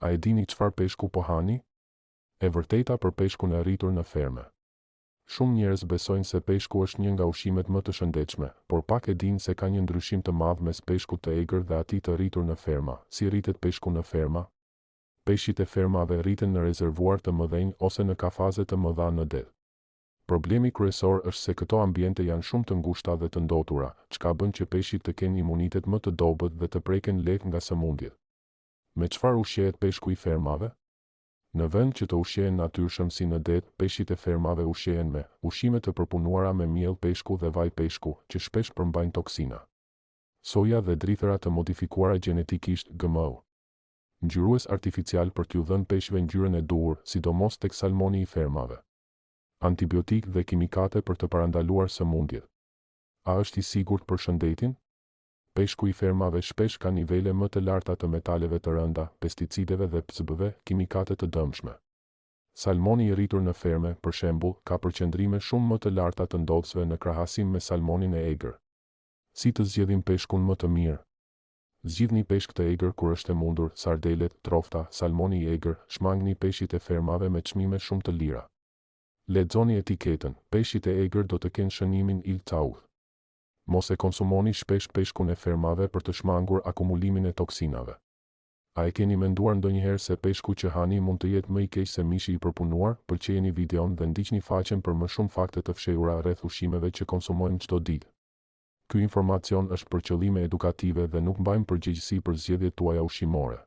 A e dini çfarë peshku po hani? E vërteta për peshkun e rritur në ferme. Shumë njerëz besojnë se peshku është një nga ushqimet më të shëndetshme, por pak e dinë se ka një ndryshim të madh mes peshkut të egër dhe atij të rritur në ferma. Si rritet peshku në ferma? Peshqit e fermave rriten në rezervuarë të mëdhenj ose në kafaze të mëdha në det. Problemi kryesor është se këto ambiente janë shumë të ngushta dhe të ndotura, çka bën që peshqit të kenë imunitet më të dobët dhe të preken lehtë nga sëmundjet. Me çfarë ushqehet peshku i fermave? Në vend që të ushqehen natyrshëm si në det, peshqit e fermave ushqehen me ushqime të përpunuara me miell peshku dhe vaj peshku, që shpesh përmbajnë toksina. Soja dhe drithëra të modifikuara gjenetikisht, GMO. Ngjyrues artificial për t'ju dhënë peshqve ngjyrën e duhur, sidomos tek salmoni i fermave. Antibiotikë dhe kimikate për të parandaluar sëmundjet. A është i sigurt për shëndetin? Peshku i fermave shpesh ka nivele më të larta të metaleve të rënda, pesticideve dhe PCB-ve, kimikate të dëmshme. Salmoni i rritur në ferme, për shembull, ka përqendrime shumë më të larta të ndotësve në krahasim me salmonin e egër. Si të zgjedhim peshkun më të mirë? Zgjidhni peshk të egër kur është e mundur, sardelet, trofta, salmoni i egër, shmangni peshqit e fermave me çmime shumë të lira. Lexoni etiketën, peshqit e egër do të kenë shënimin Wild Caught. Mos e konsumoni shpesh peshkun e fermave për të shmangur akumulimin e toksinave. A e keni menduar ndonjëherë se peshku që hani mund të jetë më i keq se mishi i përpunuar? Pëlqejeni videon dhe ndiqni faqen për më shumë fakte të fshehura rreth ushqimeve që konsumojmë çdo ditë. Ky informacion është për qëllime edukative dhe nuk mbajmë përgjegjësi për zgjedhjet tuaja ushqimore.